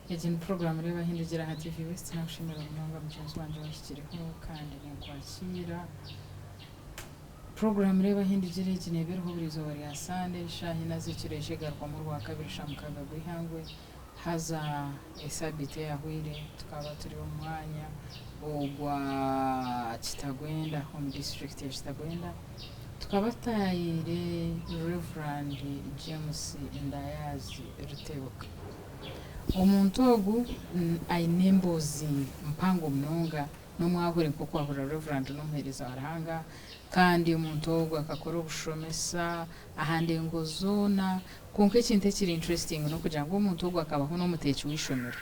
Egi ni puroguraamu Reeba Hindukira aha TV West. Nakushemererwa munonga mugyenzi wangye owahikireho kandi ninkwakiira. Puroguraamu Reeba Hindukira egi neeba eriho buri izooba rya Sande shaaha ina z'ekiro eija egarukwamu Orwakabiri shaaha mukaaga gw'eihangwe. Haza esaabiiti eyahweire tukaba turi omu mwanya ogwa Kitagwenda omu disiturikiti ya Kitagwenda. Tukaba tutaayaayire Rev. James Ndayaazi Rutebuka. Omuntu ogu aine emboozi mpango munonga n'omwahure nk'oku wahurira Rev. N'omuheereza wa Ruhanga kandi omuntu ogu akakora obushomesa aha ndengo zoona kwonka ekintu ekiri interesting n'okugira ngu omuntu ogu akabaho n'omuteeki w'eishomero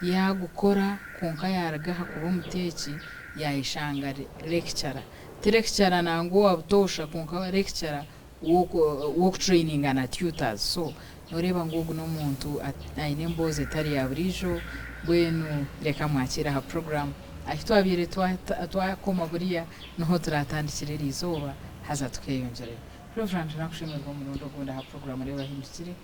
yaagukora kwonka yaaruga aha kuba omuteeki yaayeshanga ari lecturer ti lecturer nangwa owa butoosha kwonka lecturer w'okutureyininga na tutors so noreeba ngu ogu n'omuntu aine emboozi etari ya buriijo mbwenu reka mwakiire aha program ahi twabaire twakoma buriya niho turatandikire eriizooba haza tukeyongyerayo. Rev nakushemererwa omurundi ogundi aha program Reeba Hindukire.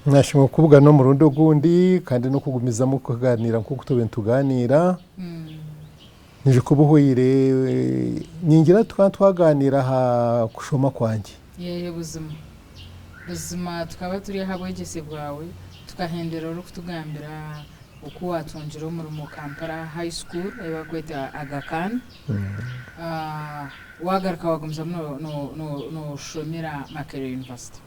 Nashima kukubugana omurundi ogundi kandi n'okugumizamu kuganiira nk'oku turiyo nituganiira. Nyijuka obuhweire ningira tukaba twaganiira aha kushoma kwangye. Yeye buzima. Buzima tukaba turi aha bwegyese bwawe tukahendera orikutugambira oku watungire omurimo Kampala High School ei barikweta Aga Khan. Wagaruka wagumizamu noshomera Makerere University.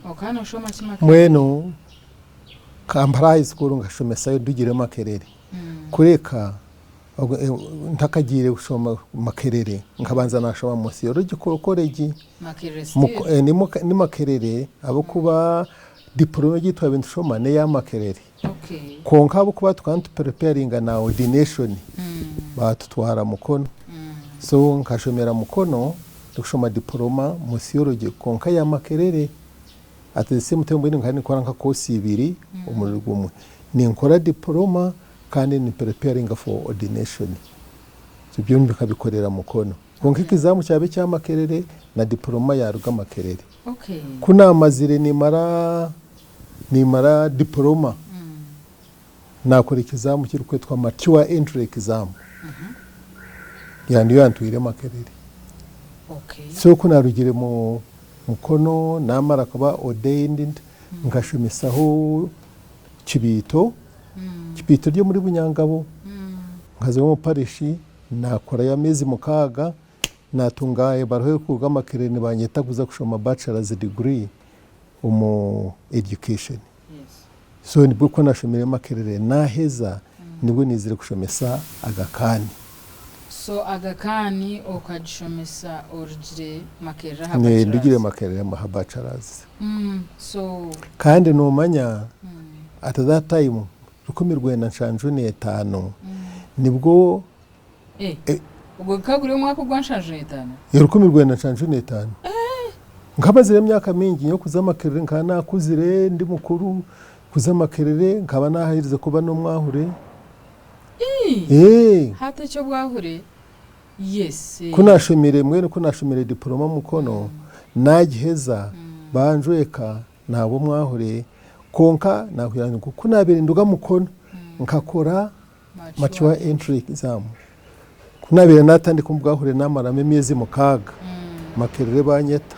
Okaba noshoma ki Makerere? Mbwenu Kampala High School nkashomesayo ndugire Makerere. Kureka ntakagiire kushoma Makerere nkabanza nashoma omu Theological College ni Makerere ahabw'okuba diporoma egi ei twabaire nitushoma n'eya Makerere. Kwonka ahabw'okuba tukaba nitu preparinga na ordination baatutwara Mukono. So nkashomera Mukono ndikushoma diporoma omu Theology kwonka eya Makerere. At the same time mbwenu nkaba ninkora nka course ibiri omuri gumwe. Ninkora diploma kandi ni preparinga for ordination. So byombi nkabikorera Mukono. Kwonka ekizamu kyaba ekya Makerere na diploma yaruga Makerere. Ku namazire nimara nimara diploma, nakora ekizamu kirikwetwa mature entry exam. Niyo yantwire Makerere. So ku narugire Mukono namara kuba ordained nkashomesaho Kibiito, Kibiito eri omuri Bunyangabo, nkazayo omu parish nakorayo ameezi mukaaga, natunga ebaruha erikuruga Makerere nibanyeta kuza kushoma bachelor's degree omu education. So nibwo ku nashomire Makerere naheza nibwo naizire kushomesa Aga Khan. So Aga Khan okagishomesa orugire Makerere aha bachelors? Ndugire Makerere aha bachelors. So. Kandi nomanya at that time 1975 nibwo. Eh, ogwo gukaba guri omwaka ogwa 75? 1975. Nkaba mazire emyaka mingi nyowe kuza Makerere nkaba nakuzire ndi mukuru, kuza Makerere nkaba naherize kuba n'omwahure. Ii, Hati eky'obwahure, yes. Ku nashomire mbwenu ku nashomire diporoma Mukono nagiheza banjweka naba omwahure kwonka nakugira ngu ku nabaire ninduga Mukono nkakora Mature entry exam. Ku naabaire naatandika omu bwahure naamaramu emyezi mukaaga, Makerere baanyeta.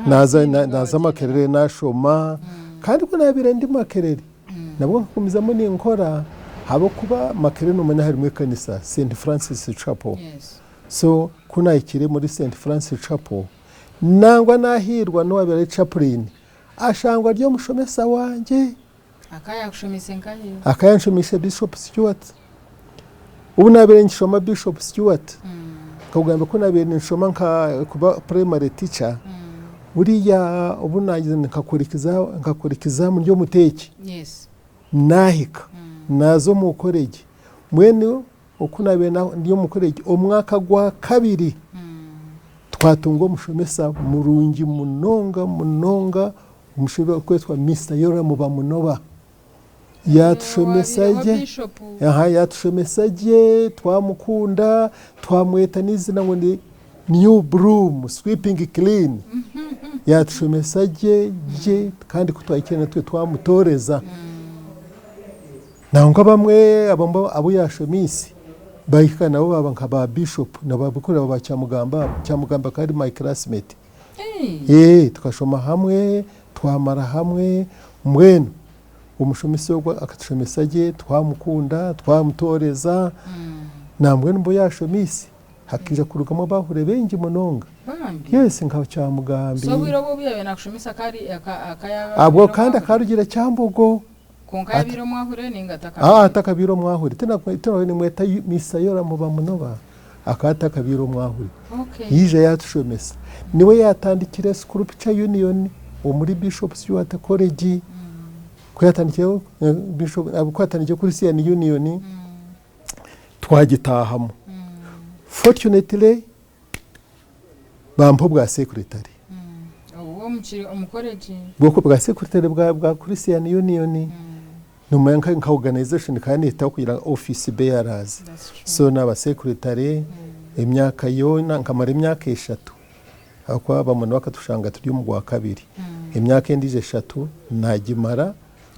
Naaza naaza Makerere naashoma kandi ku naabaire ndi Makerere nabwo nkagumizamu ninkora ahabw'okuba Makerere noomanya harimu ekanisa St Francis Chapel. So ku naahikire muri St Francis Chapel nangwa naahiirwa n'owaabaire ari chaplain ashangwa ari omushomesa wangye. Akaba yaakushomeise nkahi? Akaba yanshomeise Bishop Stuart. Obu naabaire nkishoma Bishop Stuart, nkakugambira ku naabaire ninshoma nka kuba primary teacher, buriya obu naagize nkakora ekiza nkakora ekizamu ndi omuteeki, naahika, naaza omu college, mbwenu oku naabaire ndi omu college, omwaka gwa kabiri twatunga omushomesa murungi munonga munonga Omushaija orikwetwa Mister Yoram Bamunoba yaatushomesa gye, aha yaatushomesa gye twamukunda twamweta n'eizina ngu ni new broom sweeping clean. Yaatushomesa gye gye kandi ku twahikire natwe twamutooreza. Nangwa abamwe abu yaashomiise bahika nabo baaba nka ba bishop na ba ba Kyamugamba abo. Kyamugamba akaba ari my classmate. Ee, tukashoma hamwe, twamara hamwe, mbwenu omushomesa ogwo akatushomesa gye, twamukunda, twamutooreza, nambwenu obu yaashomiise hakaija kurugamu abaahura baingi munonga. Bambi. Yes, nka Kyamugambi. So obwire obu obu yaabaire naakushomesa akaba ari aka aka yaaba Abwo abaire kandi omwahure? akarugira Kyambogo. Kwonka Ata yabaire omwahure ninga Aa atakabaire? atakabaire omwahure. Tina tina nimweta Mister Yoram Bamunoba akaba atakabaire omwahure. Okay. Yaija yatushomesa. Niwe yatandikire Scripture Union omuri Bishop Stuart College. Ku yatandikireho Bishop ku yatandikireho Christian Union twagitahamu. Fortunately bampa obwa secretary. Obwo omukiri omu college? Bw'oku bwa secretary bwa bwa Christian Union. Nomanya nka nka organization ekaba neetaho kugira ngu office bearers. That's true. So naaba secretary emyaka yoona nkamara emyaka eshatu ahakuba bamwe bakatushanga turi omu gwakabiri. Emyaka endiijo eshatu naagimara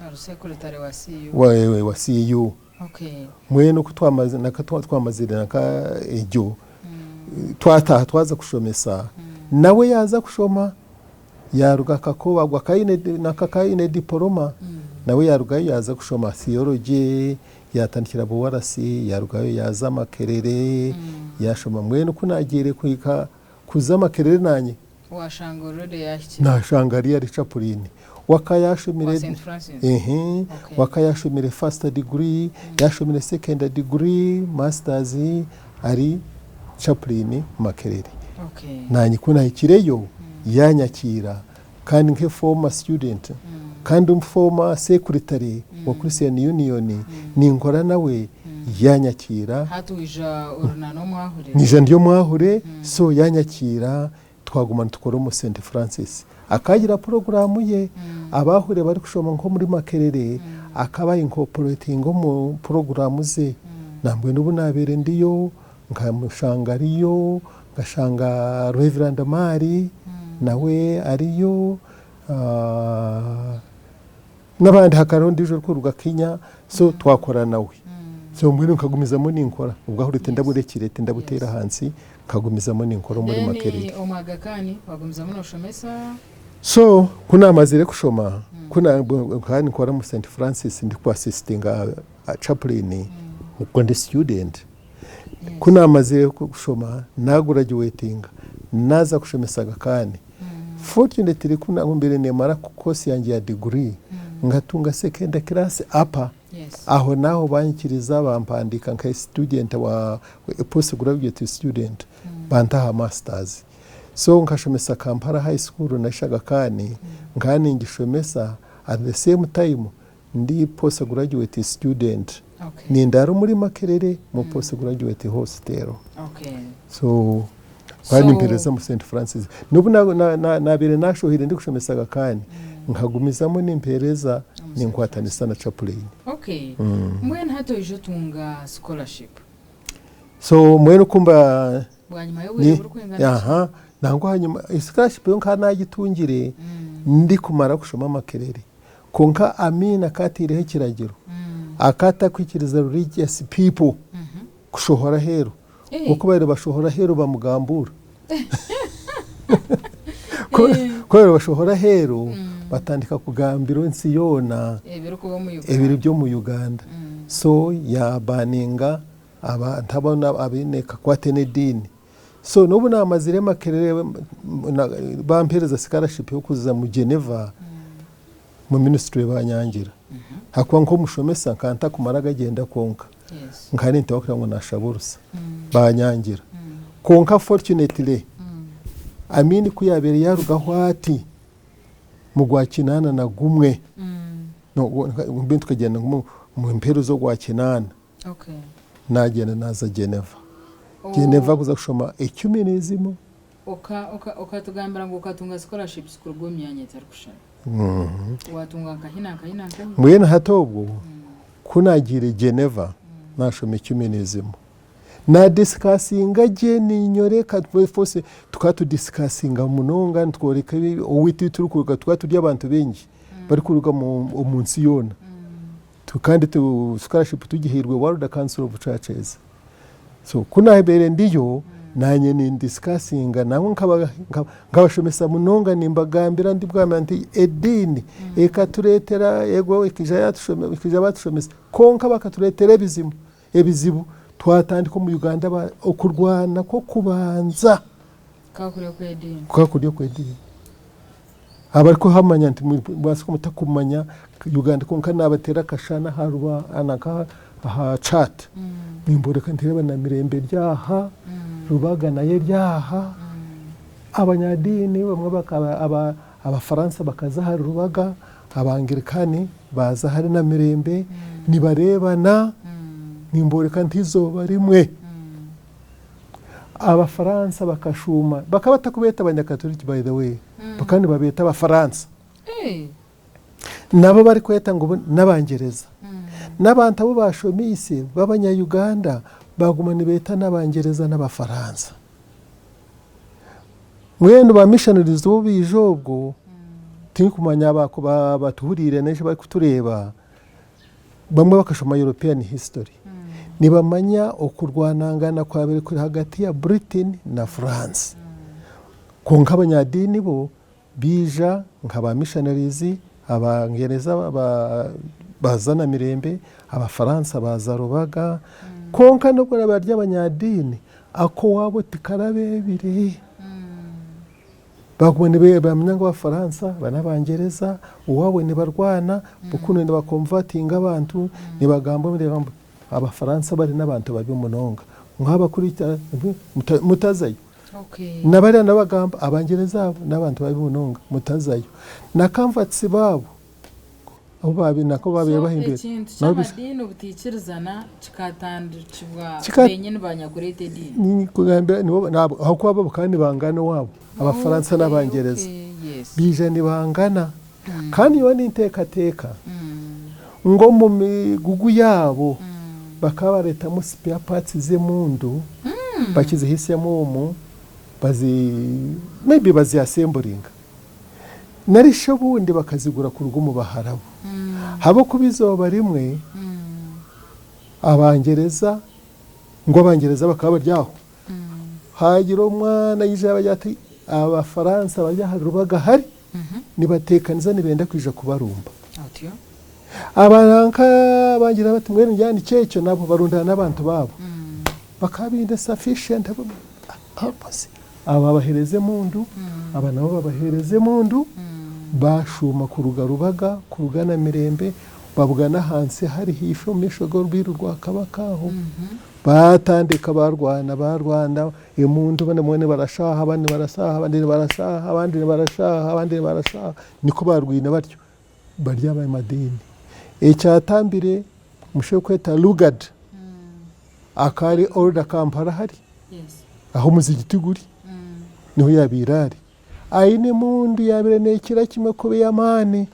Ori secretary wa CU. wa wa CU. Okay. Mbwenu ku twamazire naka twamazire naka egyo twataaha twaza kushomesa nawe yaaza kushoma yaaruga Kakoba agwo akaba aine naka akaba aine diporoma nawe yaarugayo yaaza kushoma theology yaatandikira Buwarasi yaarugayo yaaza Makerere yaashoma mbwenu ku naagiire kuhika kuza Makerere naanye Washanga already yahikire. Nashanga ariyo ari chaplain. Waka yashomire Wa St Francis? Ehe. Okay. Waka yashomire first degree, yashomire second degree, masters ari chaplain Makerere. Okay. Nanye ku nahikireyo yanyakiira kandi nke former student kandi former secretary wa Christian Union ninkora nawe yanyakiira. Hati waija ori na n'omwahure? Nyija ndi omwahure so yanyakiira Twaguma nitukora omu Saint Francis. Akagira puroguraamu ye, abaahuriire barikushoma nk'omuri Makerere, akaba incorporatinga omu puroguraamu ze. Nambwenu obu naabaire ndiyo, nkamushanga ariyo, nkashanga Rev. Maari nawe ariyo, N'abandi hakariho ondiijo orikuruga Kenya so twakora nawe. So mbwenu nkagumizamu ninkora obwahuri tindaburekire tindabuteire ahansi nkagumizamu ninkora omuri Then Makerere. omu Aga Khan wagumizamu noshomesa? So ku naamazire kushoma ku nkaba ninkora omu St Francis ndiku assistinga chaplain obwo ndi student. Ku naamazire kushoma naagurajuwetinga naaza kushomesa Aga Khan. Fortunately ku naabaire nimmara course yangye ya degree nkatunga second class upper, aho naaho banyikiriza bampandiika nka student wa post graduate student banta aha masters. So nkashomesa Kampala high school na Aga Khan, nkaba ningishomesa at the same time Ndi post graduate student nindaara omuri Makerere omu post graduate hostel so nkaba nimpereza omu St Francis n'obu nabaire nashohire ndikushomesa Aga Khan nkagumizamu nimpereza ninkwatanisa na chaplain. Okay mbwenu hati oija otunga scholarship. So mbwenu kumba Bwanyima y'obwire burikwingana ki? Aha, nangwa ahanyima scholarship yo nkaba nagitungire ndikumara kushoma Makerere. Kwonka Amin akaba ataireho ekiragiro, akaba atarikwikiriza religious people kushohora aheeru. Ku baabaire bashohora aheeru bamugambuura. Ku baabaire bashohora aheeru batandika kugambira ensi yoona ebiri by'omu Uganda. So yaabaninga abantu abaine akakwate n'ediini. So n'obu naamazire Makerere bampeereza scholarship y'okuza omu Geneva omu ministry banyangira ahakuba nk'omushomesa nkaba ntakumara gagyenda kwonka nkaba ninteekwa kugira ngu naashaba orusa banyangira. Kwonka fortunately Amin ku yaabaire yaarugaho ati omu Gwakinaana na gumwe, mbwenu tukagyenda omu mperu z'Ogwakinaana. Naagyenda naaza Geneva. Geneva kuza kushoma ecumenism. Okatugambira ngu okatunga scholarships kuruga omu myanya etarikushushana. Waatunga nkahi na nkahi na nkahi? Mbwenu hati obwo ku naagiire Geneva naashoma ecumenism. Naadisikasinga gye ninyoreka force tukaba tudisikasinga munonga nitworeka owaitu ei turikuruga tukaba turi abantu baingi barikuruga omu nsi yoona. Kandi scholarship tugihairwe World Council of Churches. So ku naabaire ndiyo naanye nindisikasinga nangwa nkabashomesa munonga nimbagambira ndikugamba nti ediini ekatureetera ego ekaija baatushomesa kwonka bakatureetera ebizibu ebizibu twatandika omu Uganda okurwana kw'okubanza kukaba kuri okw'ediini. Abarikuhamanya nti mubaasa kuba mutakumanya Uganda kwonka nabateera akashushani aha chart nimboreka nti reeba Namirembe eri aha, Rubaga nayo eri aha, abanyadiini bamwe Abafaransa bakaza ahari Rubaga, Abangirikani baaza ahari Namirembe nibareebana nimboreka nti eizooba rimwe. Abafaransa bakashuuma, bakaba batakubeeta Abanyakaturiki by the way, bakaba nibabeeta Abafaransa. Nabo barikweta ngu bo n'Abangyereza. N'abantu abu baashomiise b'Abanya-Uganda baaguma nibeeta n'Abangyereza n'Abafaransa. Mbwenu ba missionaries bo baija obwo, tinkumanya abatuhuriire n'eki barikutureeba, Bamwe bakashoma European history nibamanya okurwanangana kwabaire kuri hagati ya Britain na France. Kwonka abanyadiini bo baija nka ba missionaries, Abangyereza baaza Namirembe, Abafaransa baaza Rubaga. Kwonka n'obu bari abanyadiini, ak'owaabo tikarabeebire. Baguma nibamanya ngu Abafaransa aba n'Abangyereza, owaabo nibarwana, kunu nibakonvatinga abantu, nibagamba ngu Abafaransa bari n'abantu babi munonga, ngu mutazayo. Na bariya nabo bagamba Abangyereza abo n'abantu babi munonga mutazayo. Na converts baabo abu baabaire nako baabaire So bahimbire ekintu nabo bisa- ky'amadiini obutaikirizana kikatandikibwa Kika- benyini banyakureeta ediini? Ninkugambira nibo nabo ahabw'okuba bo bakaba nibangana owaabo Abafaransa Okay, n'Abangyereza okay, yes. baija nibangana kandi nyowe ninteekateeka ngu omu migugu yaabo bakaba bareetamu spare parts z'emundu bakizihisyamu omu bazi maybe baziassemblinga. Nari shi obundi bakazigura kuruga omu Baharabu. Ahabw'okuba eizooba rimwe Abangyereza, ngu Abangyereza bakaba bari aho, haagira omwana yaija yaabagira ati, Abafaransa bari aha rubaga hari, nibateekaniza nibenda kwija kubarumba. Abananka Abangyereza bati, Mbwenu ngira nikyo ekyo, nabo barundana n'abantu baabo. Bakaba baine sufficient. Aba babaheereza emundu, aba nabo babaheereza emundu, baashuuma kuruga Rubaga, kuruga Namirembe, babugana ahansi ahari haifo omu maisho g'orwiru rwa Kabaka aho. Baatandika baarwana, baarwana, emundu bamwe nibarasha aha, abandi nibarasha aha, abandi nibarasha aha, abandi nibarasha aha, abandi nibarasha aha, nikwo baarwine batyo bari ab'amadiini. Ekyatambire omushaija orikwetwa Lugard akaba ari Old Kampala hari. Ahu omuzigiti guri niho yaabaire ari. Aine emundu yaabaire neekira kimwe kuba ey'amaani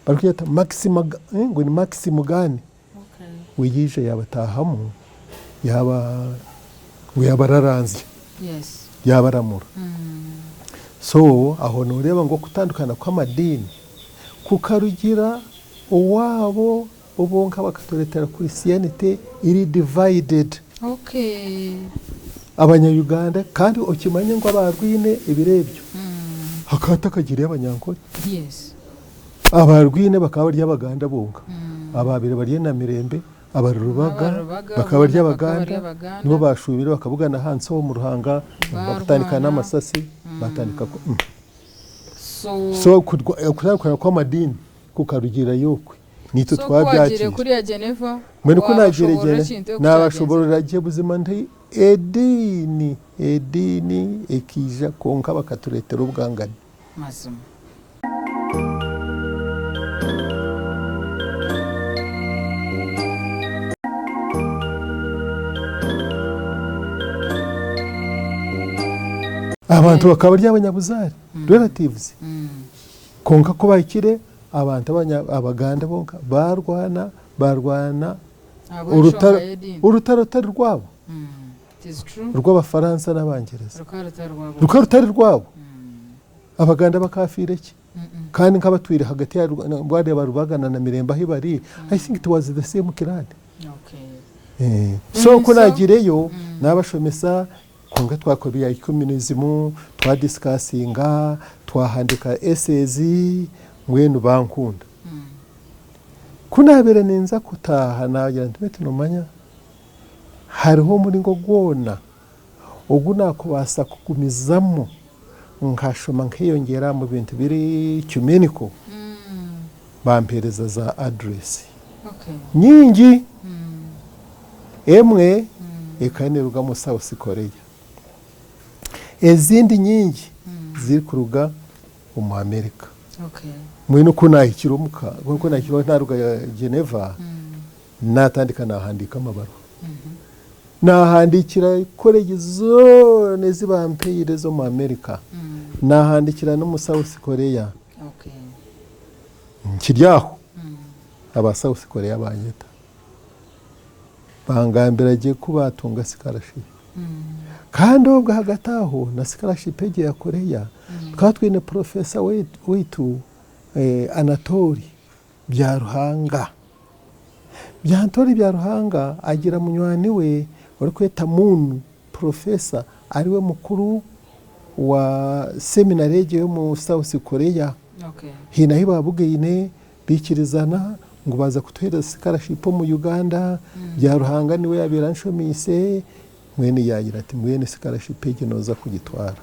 barikugyeta ngu ni maxim gun. We yaija yaabataahamu ngu yaabararanzya, yaabaramura. So aho nooreeba ngu okutandukana kw'amadiini kukarugira owaabo Bo bonka bakaturetera Christianity eri divided. Okay. Abanya Uganda kandi okimanye ngu abarwine ebiro ebyo hakaba hatakagiriyo abanyankore. Yes. Abarwine bakaba bari abaganda bonka. Ababaire bari e Namirembe, abari Rubaga Abari Rubaga bakaba bari boona bakaba bari abaganda abaganda. nibo bashubire bakabugana ahansi omu Ruhanga bakatandika Barwana. n'amasasi batandika ku So, so okutandukana kw'amadiini kukarugiirayo okwe. Naitwe So ku wagiire twabyakiire. kuriya Geneva, Mbwenu ku naagiire waabashoboorora Geneva, ekintu oku kyagyenzire? naabashoboorora gye buzima nti ediini, ediini ekaija kwonka bakatureetera obwangani. Mazima. Abantu bakaba bari abanyabuzaare, relatives, kwonka ku bahikire Abantu Abaganda bonka baarwana, baarwana Ahabw'enshonga y'ediini. orutaro rutari rwabo. It is true. Rw'Abafaransa n'Abangyereza. Rukaba rutari rwabo. Rukaba rutari rwabo. Abaganda bakaafiire ki? Kandi nk'abatwire hagati ya wareeba Rubaga na Namirembe ahu bari, I think it was the same clan. So ku naagiireyo naabashomesa kwonka twakora ebya ecumenism, twadiscussinga, twahandiika essays, mbwenu bankunda. Ku naabaire ninza kutaaha naagira nti beitu noomanya hariho omuringo gwona ogu naakubaasa kugumizamu nkashoma nkeyongyera omu bintu biri ecumenical, bampeereza za address nyingi. Emwe ekaba neeruga omu South Korea, ezindi nyingi zirikuruga omu America. Mbwenu ku naahikire omuka, ku naahikire naaruga Geneva, Naatandika naahandiika amabaruha. Naahandiikira college zoona ezi bampaire ez'omu America. Naahandiikira n'omu South Korea. Nkiri aho, aba South Korea baanyeta. Bangambira gye ku baatunga scholarship. Kandi obwo ahagati aho na scholarship egyo eya Korea, tukaba twine professor waitu Anatoli. Byaruhanga. Byantore Byaruhanga agira munywani we orikweta Moon Professor ariwe mukuru wa seminary egyo ey'omu South Korea. Haine ahu baabugaine baikirizana ngu baaza kutuheereza scholarship omu Uganda, Byaruhanga niwe yaabaire anshomiise, mbwenu yaagira ati mbwenu scholarship egyo nooza kugitwara,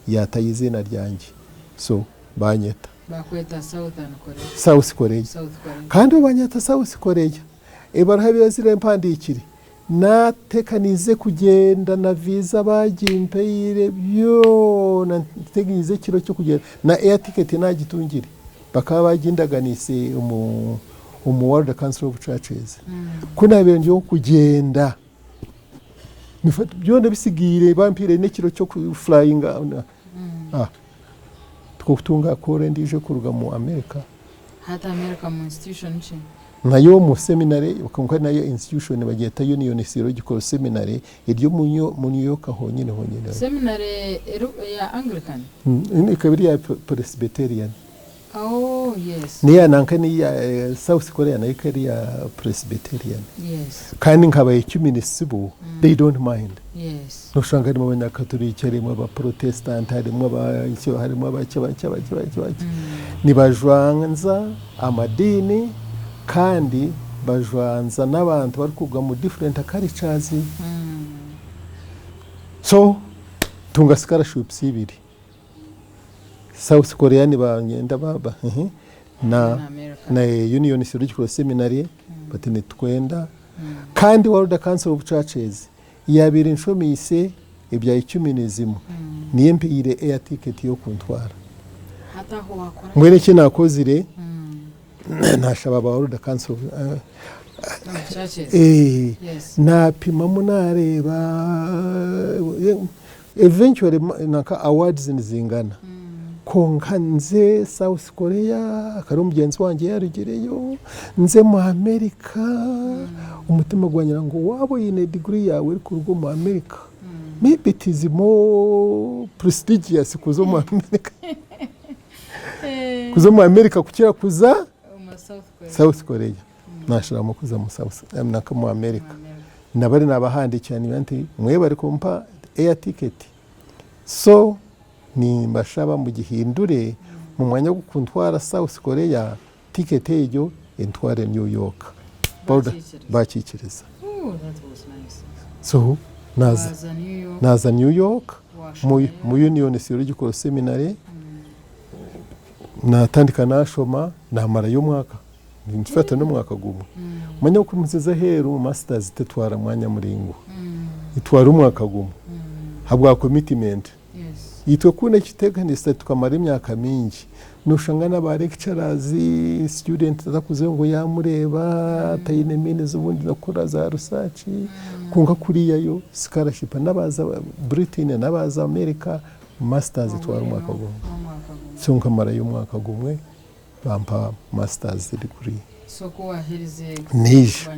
yaatayo eiziina ryangye. So baanyeta. Bakweta Southern Korea. South Korea. South Korea. Kandi obu banyeta South Korea, ebaruha ebi yazire empandiikire, natekaniize kugyenda na visa bagimpaire byona nteganiize ekiro ky'okugyenda na air ticket nagitungire. Bakaba bagindaganiise omu omu World Council of Churches. Ku nabaire ndi ow'okugyenda, byona ebisigaire bampaire n'ekiro ky'oku flyinga. Ah, Tukakutunga call endiijo ekuruga mu America. Hati America mu institution ki? Nayo omu seminary kwonka nayo institution nibagyeta Union Theological Seminary eri omu mu New York honyine honyine. Seminary eri eya Anglican? Ekaba eri eya Presbyterian. Oh yes. Neya nanka neya South Korea nayo ekaba eri eya Presbyterian. Yes. Kandi nkaba ecumenist bo they don't mind. Yes. Noshanga harimu abanyakaturiki, harimu abaprotestant, harimu abaki, harimu abaki abaki abaki abaki abaki. Nibajwanza amadiini kandi bajwanza n'abantu barikuruga mu different cultures. So ntunga scholarships ibiri. South Korea nibanyenda ba na na Union Theological Seminary bati nitukwenda. Kandi World Council of Churches Yaabaire enshomeise ebya ecumenism niyo empaire air ticket y'okuntwara. Mbwenu eki naakozire naashaba aba World Council of naapimamu naareeba eventually nanka awards nizingana kwonka nze South Korea hariho mugyenzi wangye yaarugireyo, nze omu America, omutima gwangira ngu waaba oine diguri yaawe erikuruga omu America, maybe it is more prestigious kuza omu America, kuza omu America kukira kuza South Korea. Naasharamu kuza omu America. Nabari naabahandiikira niingira nti mwebare kumpa air ticket, so Nimbashaba mugihindure mu mwanya gw'okuntwara South Korea, tiketi egyo entware New York. Bakiikiriza. So naaza New York mu Union Theological Seminary, naatandika naashoma, naamarayo omwaka, nikifata n'omwaka gumwe. Omanya ku nziza aheeru masters tetwara mwanya muraingwa, etwara omwaka gumwe ahabwa commitment. Itwe kunu ekiteekanisa tukamara emyaka mingi, noshanga n'aba lecturers, student atakuzayo ngu yaamureeba, taine means obundi n'okukora za research, kwonka kuriya yo scholarship n'abaaza Britain n'abaaza America, masters etwara omwaka gumwe. So nkamarayo omwaka gumwe bampa masters degree. Naija,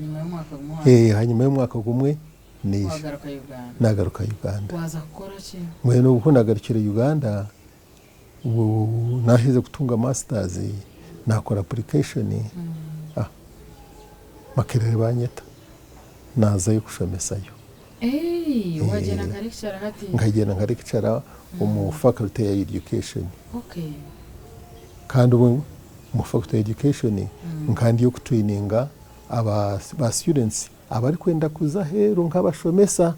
ahanyima y'omwaka gumwe. Naija. Wagaruka Uganda. Nagaruka Uganda. Waza kukora ki? Mbwenu obu ku nagarukire Uganda, obu naherize kutunga masters, nakora application, ah, Makerere banyeta, nazayo kushomesayo. Eii, wagyenda nka lecturer hati? Nkagyenda nka lecturer omu faculty ya education. Okay. Kandi obu omu faculty ya education, nkaba ndiyo kutraininga aba ba students abarikwenda kuza aheeru nk'abashomesa.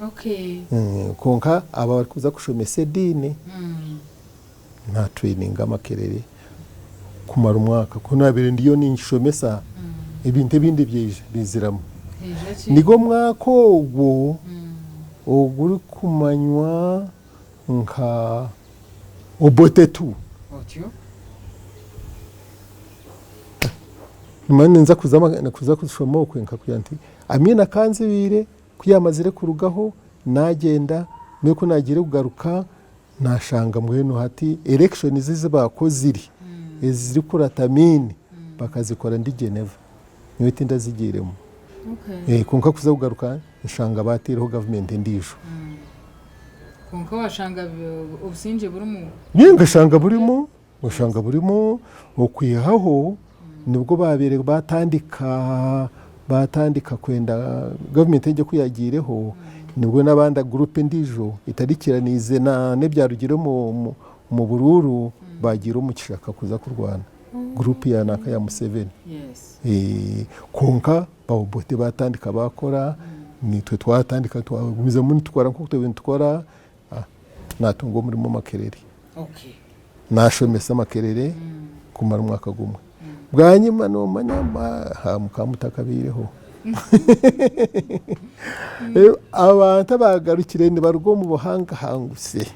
Okay. Kwonka abo abarikuza kushomesa ediini, natraininga Makerere kumara omwaka. Ku naabaire ndiyo ninkishomesa, ebintu ebindi byaija biiziramu. Haija ki? Nigwo omwaka ogwo ogurikumanywa nka Obote Two. Otyo. Nimanya ninza kuza kushoma okwe nkakugira nti Amiina akanzibiire ku yaamazire kurugaho naagyenda mbwenu ku naagiire kugaruka naashanga mbwenu hati elections ezi baakozire ezirikurata Amiini bakazikora ndi Geneva nyowe tindazigiiremu. Okay. Kwonka kuza kugaruka nshanga baataireho gavumenti endiijo. Kwonka waashanga obusingye burimu? Nyowe nkashanga burimu. Oshanga burimu okwihaho nibwo baabaire baatandika baatandika kwenda gavumenti egyo ku yaagiireho nibwo n'abandi guruupu endiijo etarikiraniize n'ebyarugire omu buruuru baagiire omu kishaka kuza kurwana guruupu ya nanka ya Museveni. Kwonka ba Obote baatandika baakora, naitwe twatandika twagumizamu nitukora nk'oku twabaire nitukora, naatunga omurimo Makerere. Naashomesa Makerere kumara omwaka gumwe. Bwanyima noomanya mukaba mutakabaireho. Abantu abaagarukire nibaruga omu buhangahanguse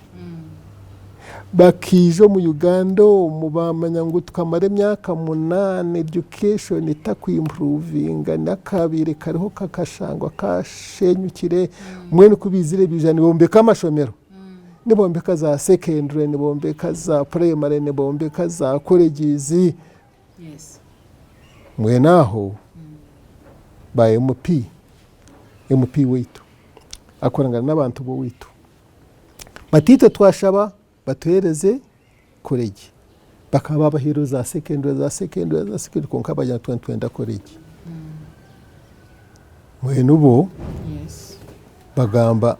bakaija omu Uganda omu baamanya ngu tukamara emyaka munaana education etakwimpuruvinga n'akabaire kariho kakashangwa kashenyukire mbwenu ku baizire baija nibombeka amashomero. Nibombeka za secondary, nibombeka za primary, nibombeka za colleges. Mbwenu aho ba MP, MP waitu akoragana n'abantu b'owaitu bati itwe twashaba batuheereze college. Bakaba babahaire za secondary, za secondary, za secondary kwonka bagira ngu itwe nitwenda college. Mbwenu bo bagamba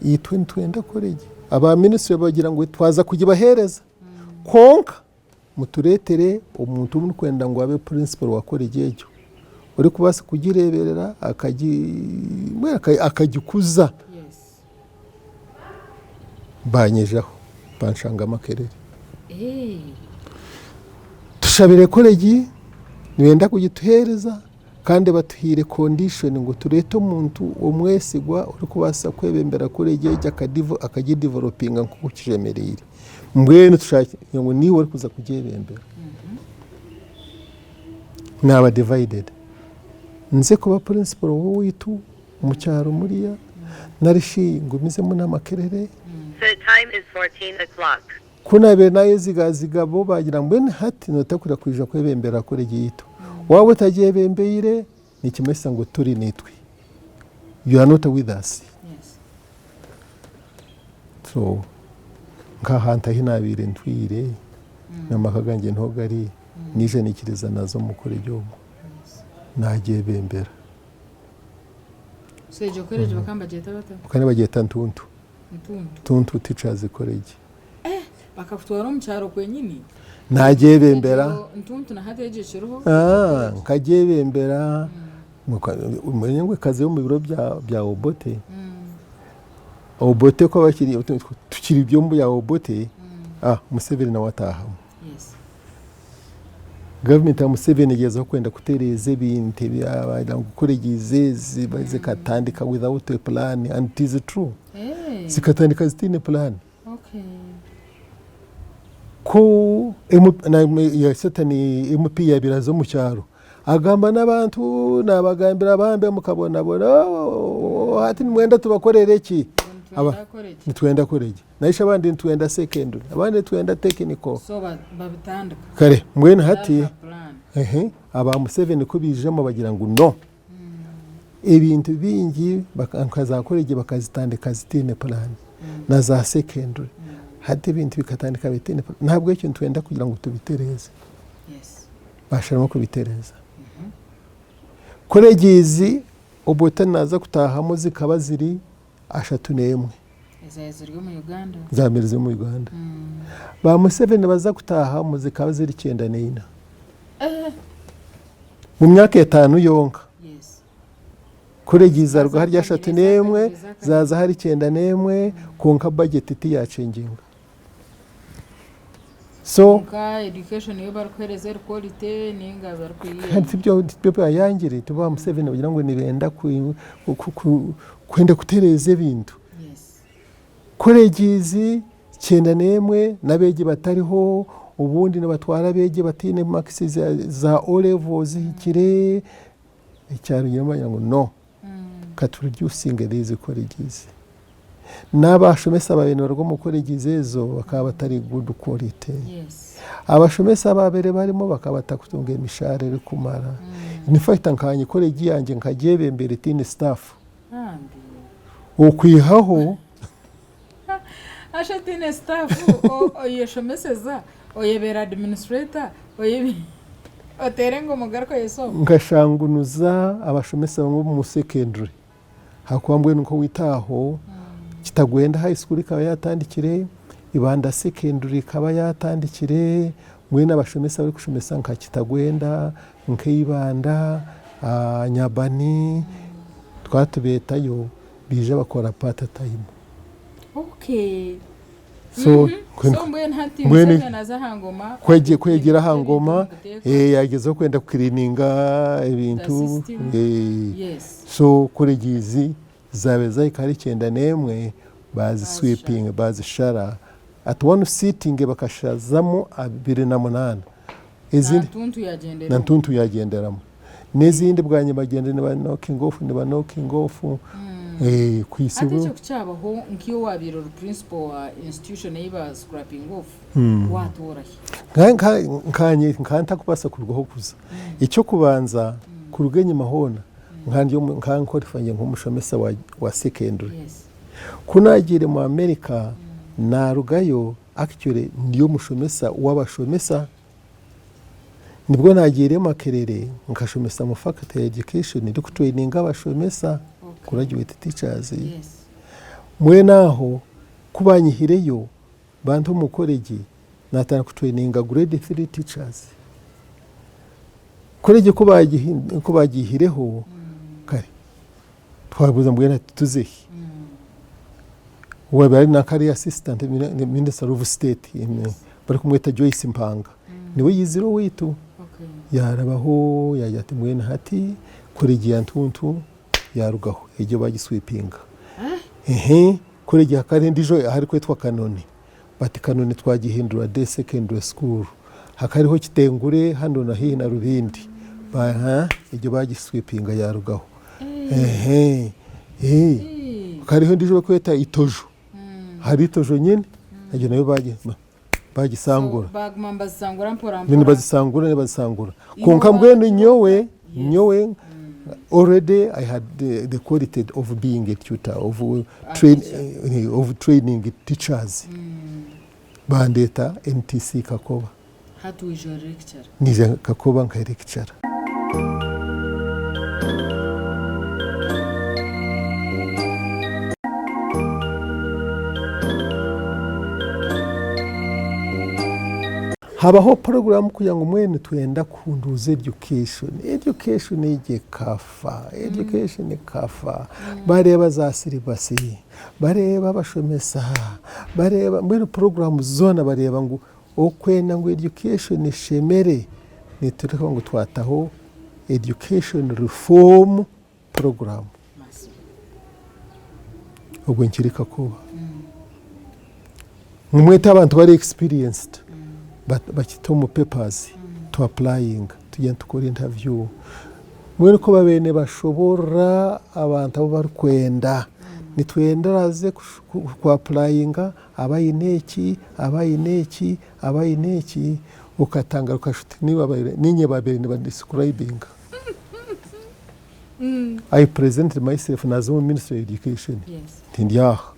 Itwe nitwenda kukora egi. Aba minisitule bagira ngu twaza kugibaheereza kwonka mutureetere omuntu ou murikwenda ngu abe purinsiporo wa koregi egyo orikubaasa kugireeberera akagikuza. Baanyijaho banshanga Makerere. Tushabire koregi nibenda kugituheereza. Kandi batuhaire condition ngu tureete omuntu omwesigwa orikubaasa kwebembera college egi akagidevelopinga nk'oku kishemereire. Mbwenu tushakire ngu niiwe orikuza kugyebembera. Naaba divided. Nze kuba principal w'owaitu omu kyaro muriya nari shi ngumizemu na Makerere. The time is 14 o'clock. Ku naabaire naayezigaziga, bo baagira ngu mbwenu hati nootakwira kwija kwebembera koregi yaitu. Waaba otagyebembeire, nikimanyisa ngu tori naitwe. You are not with us. So, nk'ahantu ahi naabaire ntwire, n'amaka gangye niho gari, naija naikiriza naaza omu koregi omwo, naagyebembera. So egyo koregi bakaba nibagyeta bata? Bakaba nibagyeta Ntuntu. Ntuntu. Ntuntu Teachers College. Eh, bakakutwara omu kyaro kwenyini? Nagyebembera. Egyo Ntuntu na hati egyo ekiriho? Ah, nkagyebembera. Omanye ngu ekazayo omu biro bya Obote. Obote ku akiri, tukiri omu bya Obote, ah, Museveni nawe ataahamu. Yes. Gavumenti ya Museveni egyezaho kwenda kutereeza ebintu ebyabaire ngu colleges ezi zikatandika without a plan and it is true. Eh. Zikatandika zitaine plan. Okay. Ku Setani MP yaabaire aza omu kyaro agamba n'abantu naabagambira bambe mukabonabona hati nimwenda tubakorere ki? Nitwenda college. Naishe abandi nitwenda secondary, abandi nitwenda technical. So babitandika. Kare mbwenu hati aba Museveni ku baijamu bagira ngu no. Ebintu bingi nka za college bakazitandika zitaine plan na za secondary. Hati ebintu bikatandika bitaine plan. Nahabwekyo nitwenda kugira ngu tubitereeze. Basharamu kubitereeza. Colleges obwo naaza kutaahamu zikaba ziri 31. Ezabaire ziri omu Uganda. Zabaire ziri omu Uganda. Ba Museveni baza kutaahamu zikaba ziri 94. Mu myaka 5 yonka. College zaruga ahari 31 zaaza ahari 91 kwonka budget tiyachenjinga. So Kwonka education yo barikuhereza eri quality ninga barikuyiha. Tibyo bayangire tibo ba Museveni bagira ngu nibenda kwenda kutereeza ebintu. Colleges 91 n'abeegi batariho, obundi nibatwara abeegi bataine marks za O level zihikire, ekyarugiremu bagira ngu no, ka tu reducinge these colleges. N'abashomesa ababaire nibaruga omu colleges ezo bakaba batari good quality. Abashomesa ababaire barimu bakaba batakutunga emishahara erikumara. In fact nkanye college yangye nkagyebembera etaine staff. Okwihaho. Asha etaine staff oyeshomeseza, oyebeera administrator, oteera engoma ogaruke oyesome. Nkashangunuza abashomesa bamwe omu secondary ahakuba mbwenu nk'owaitu aho Kitagwenda high school ekaba yatandikire, Ibanda secondary ekaba yatandikire, mbwenu abashomesa abarikushomesa nka Kitagwenda, nka Ibanda, Nyabani, tukaba tubeetayo baija bakora part time. Okay. So, So mbwenu hati Museveni aza aha ngoma. Kwegyera aha ngoma, yagyezaho kwenda kukiriininga ebintu. So colleges zabaire zahika ahari 91 baziswipinga bazishara at one sitting bakashazamu 28. Na Ntuntu yagyenderamu. N'ezindi bwanyima bagyenda niba knocking off niba knocking off kuhitsya obu. Hati ekyo kukyabaho nk'iwe owabaire ori principal wa institution ei ba scrapping off watoora hi? Nkanye nkaba ntakubaasa kurugaho kuza. Eky'okubanza kuruga enyima hoona nkaba nqualifyinga nk'omushomesa wa secondary. Ku naagiire mu America naarugayo actually ndi omushomesa w'abashomesa. Nibwo naagiire Makerere nkashomesa omu faculty ya education ndikutureyininga abashomesa, graduate teachers. Mbwenu aho ku baanyihireyo banta omu college naatandika kutureyininga grade three teachers. College ku baagiihireho kare twabuuza mbwenu hati tuze hi? Owaabaire ari nanka ari assistant minister of state barikumweta Joyce Mpanga niwe yaizire owaitu yaarabaho yaagira ati mbwenu hati college ya Ntuntu yaarugaho egyo baagiswipinga. College hakaba hariho endiijo aharikwetwa Kanoni bati Kanoni twagihindura day secondary school. Hakaba hariho Kitengure hanu na haihi na Rubindi egyo baagiswipinga yaarugaho. Hakaba hariho endiijo barikweta Itojo, ahari Itojo nyine egyo nayo baagisangura. Baaguma nibazisangura mpora mpora. Nibazisangura nibazisangura. Kwonka mbwenu nyowe, nyowe already I had the quality of being a tutor, of training teachers. Bandeeta NTC Kakoba. Hati waija ori lecturer. Naija Kakoba nka lecturer. Habaho puroguraamu kugira ngu mbwenu nitwenda kuhunduuza education. Education egi ekafa, education ekafa. Bareeba za siribasi, bareeba abashomesa, bareeba mbwenu puroguraamu zoona bareeba ngu okwenda ngu education eshemere, nitureeba ngu twataho education reform program. Obwe nkiri Kakoba. Nimwete abantu bari experienced bakite omu papers tu applyinga tugyende tukore interview. Mbwenu ku babaire nibashoboorora abantu abu barikwenda, nitwenda oraaze ku applyinga abe aine eki, abe aine eki, abe aine eki, okatangara okashusha oti niinye baabaire niba describinga. I presented myself naaza omu ministry of education nti ndi aha.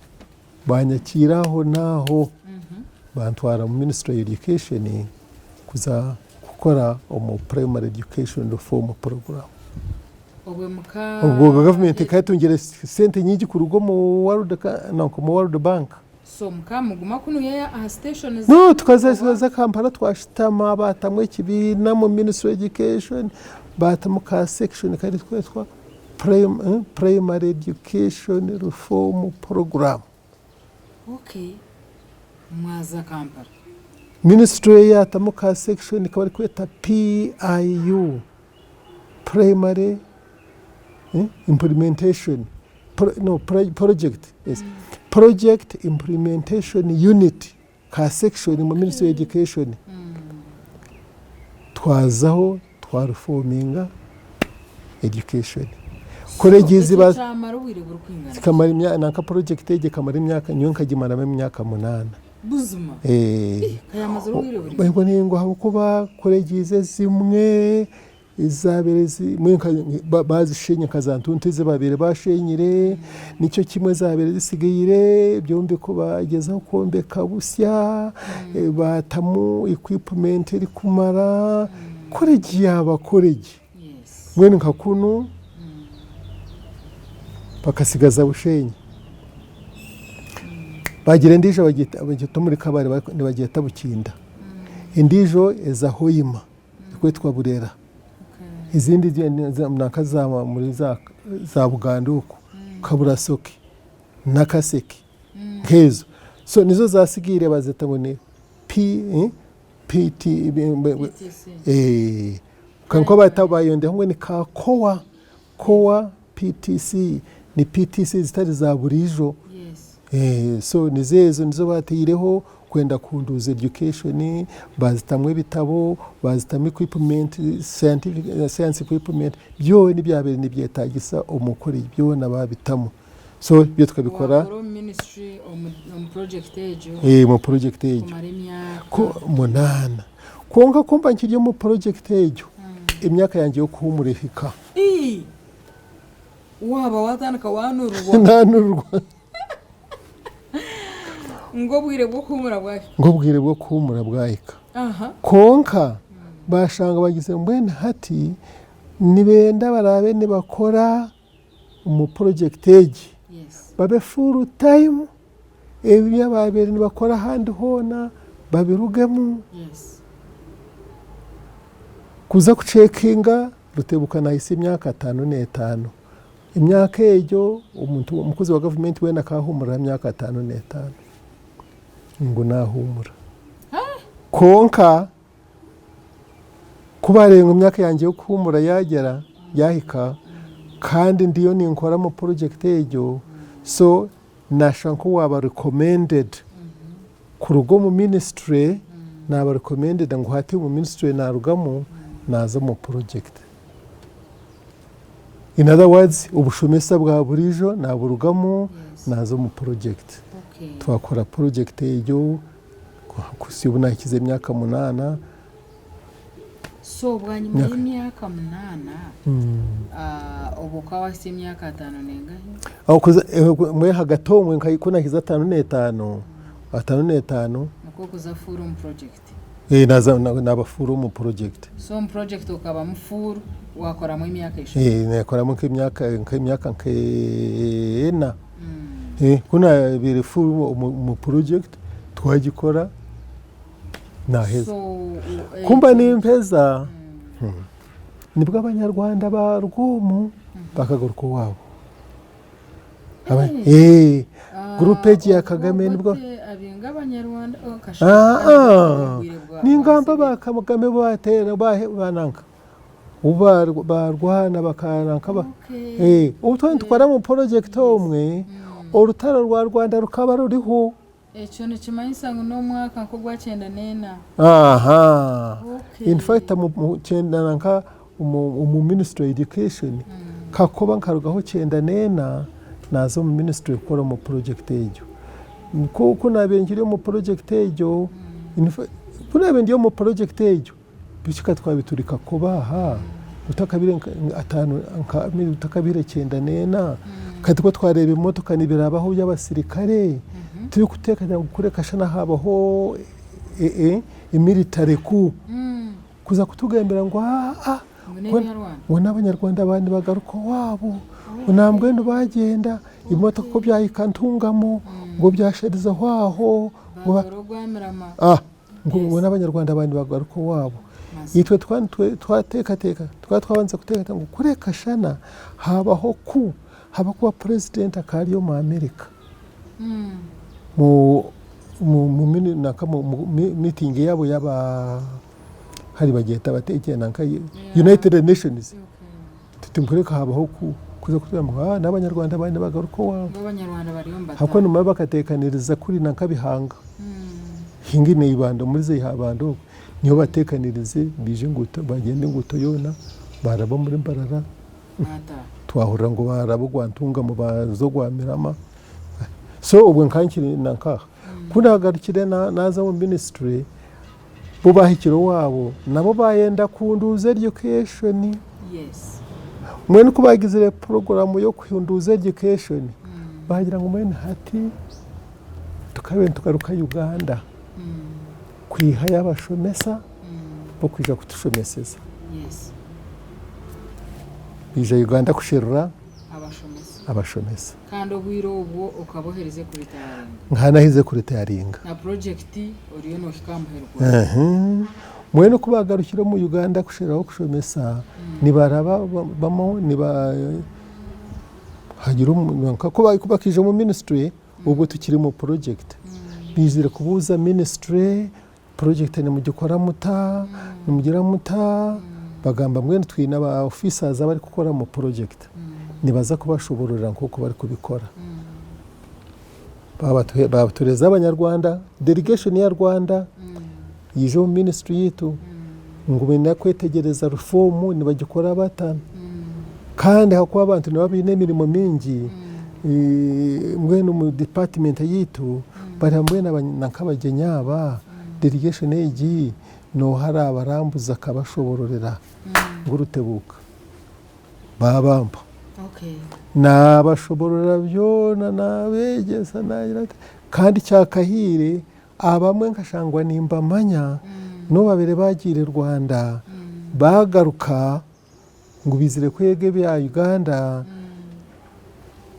Banyakiira aho n'aho bantwara omu ministry of education kuza kukora omu primary education reform program. Obwo gavumenti ekaba etungire sente nyingi kuruga omu World Bank. So mukaba muguma kunuya aha station No, tukaza Kampala twashutama baatamu ekibiina omu ministry of education baatamu ka section karikwetwa Primary Education Reform Program. Okay. Mwaza Kampala. Ministry yaatamu ka section kabarikweta PIU, Primary Implementation no project yes project implementation unit ka section omu ministry of education twazaho twa reforminga education college ziba kyamara obwire burikwingana zikamara emyaka nanka project egyo ekamara emyaka nyowe nkagimaramu emyaka munaana buzima kayamazire obwire buraingwa ningu ahabw'okuba colleges ezimwe Ezaabaire zimwe baazisheenya nka za ntuntu ezi baabaire baasheenyire, nikyo kimwe ezaabaire zitsigaire ebyombeko baagyezaho kwombeka busya, baatamu equipment erikumara, koregi yaaba koregi. Mbwenu nka kunu bakatsigaza Bushenyi, baagira endiijo bagyeta omuri Kabale nibagyeta Bukinda, endiijo eza Hoima. erikwetwa Burera, ezindi nanka muri za Buganda okwo Kaburasoke, Nakaseke nkezo. So nizo zasigaire bazeta ngu ni PT kwonka bayongyeraho ngu ni ka kowa, kowa PTC ni PTC ezitari za buriijo so nizo ezo nizo bataireho kwenda kuhunduuza education bazitamu ebitabo, bazitamu equipment, science equipment byona ebyabaire nibyetagisa omu kukora ebi byona babitamu so ebyo tukabikora omu project egyo munaana kwonka kumba nkiri omu project egyo emyaka yangye y'okuhuumura ehika. Ii, Waaba waatandika waanururwa. Naanururwa. Ngu obwire bw'okuhuumura bwahika. Ngu obwire bw'okuhuumura bwahika. Kwonka baashanga bagizire ngu mbwenu hati nibenda baraabe nibakora omu purojekiti egi babe full time, ebi abaabaire nibakora ahandi hoona babirugemu. Kuza kucekinga Rutebuka nahitsya emyaka ataano n'etaano. Emyaka egyo omuntu omukozi wa gavumenti weena akaahuumurira aha myaka ataano n'etaano ngu naahuumura. Kwonka ku baareeba ngu emyaka yangye y'okuhuumura yaagyera yaahika kandi ndiyo ninkora omu purojekiti egyo so naashusha nk'owaaba recommended kuruga omu ministry naaba recommended ngu hati omu ministry naarugamu naaza omu project. In other words obushomesa bwa buriijo naaburugamu naaza omu project. Twakora project egyo kuhitsya obu naahikize emyaka munaana. So bwanyima y'emyaka munaana, obwo okaba wahitsya emyaka ataano n'engahi? Mbwenu ahagati omwe nka ku naahikize ataano n'etaano, ataano n'etaano. Nikwo kuza full omu project? Naaza naaba full omu project. So omu project okabamu full waakoramu emyaka eshatu? Naakoramu nk'emyaka nk'emyaka nk'ena. Ku naabaire full omu project twagikora. Naaheza. Ku mba nimpeza, nibwo Abanyarwanda baaruga omu bakagaruka owaabo. Guruupu egi ya Kagame nibwo. Ningamba ba Kagame baateera bananka obu baarwana bakananka obu twaba nitukora omu purojekiti omwe, orutaro rwa Rwanda rukaba ruriho. Ekyo nikimanyisa ngu n'omwaka nk'ogwa kyenda n'ena. Aha. In fact omu kyenda na nka omu ministry of education kakuba nkarugaho kyenda n'ena naaza omu ministry kukora omu project egyo. Ku ku naabaire nkiri omu project egyo, in fact ku naabaire ndi omu project egyo bikika twaba turi kakoba aha Otakabire nka ataano nka otakabire kyenda n'ena, kati ku twareeba ebimotoka nibirabaho by'abasirikare, turikuteekateeka ngu kureka shana haabaho emilitary coup, kuza kutugambira ngu aa ngu n'abanyarwanda ba nibagaruka owaabo, ngu nambwenu baagyenda ebimotoka ku byahika Ntungamo ngu byasharizeho aho, ngu n'abanyarwanda ba nibagaruka owaabo. Itwe twateekateeka, tukaba twabanza kuteekateeka ngu kureka shana haabaho coup, ahabw'okuba purezidenti akaba ari omu America. Mu meeting yaabo yaba hari bagyeta bata egyo nanka United Nations tuti nkureka habaho kuza kugira ngu n'abanyarwanda baabaire nibagaruka owaabo ahabw'okuba nimanya bakateekaniriza kuri nanka Bihanga hinga Ibanda omuri Ibanda okwo niho bateekanirize baije enguuto bagyenda enguuto yoona baaraba omuri Mbarara twahurira ngu baaraba ogwa Ntungamo baaza ogwa Mirama. So obwe nkaba nkiri na nkaha. Ku naagarukire naaza omu ministry, bo baahikire owaabo nabo baayenda kunduuza education. Mbwenu ku baagizire puroguraamu y'okunduuza education, baagira ngu mbwenu hati tukabe nitugaruka Uganda kwihayo abashomesa b'okwija kutushomeseza. Baija Uganda kusherura Abashomesa. Abashomesa. Kandi obwire obwo okaba oherize kuritayaringa? Nkaba naherize kuritayaringa. Na purojekiti oriyo nohika aha muheru gwayo? Ehe. Mbwenu ku baagarukire omu Uganda kusheruraho kushomesa, nibaraba bamu niba hagira nka ku bakaija omu minisitule, obwo tukiri omu purojekiti, baizire kubuuza minisitule Purojekiti nimugikora muta? Nimugira muta? Bagamba mbwenu twine aba officers abarikukora omu purojekiti nibaza kubashobororera nk'oku barikubikora. Baatureeza abanyarwanda, delegation ya Rwanda yaija omu ministry yaitu ngu baine kwetegyereza reform nibagikora bata kandi ahakuba abantu nibaba baine emirimo mingi mbwenu omu department yaitu Bariya mbwenu nk'abagyenyi aba, delegation egi nooha araabarambuza akabashobororera ngu Rutebuka baabampa. Naabashobororera byona naabeegyesa naagira nta, kandi kyakahiire abamwe nkashangwa nimbamanya n'obu baabaire baagiire Rwanda baagaruka ngu baizire kwega ebya Uganda,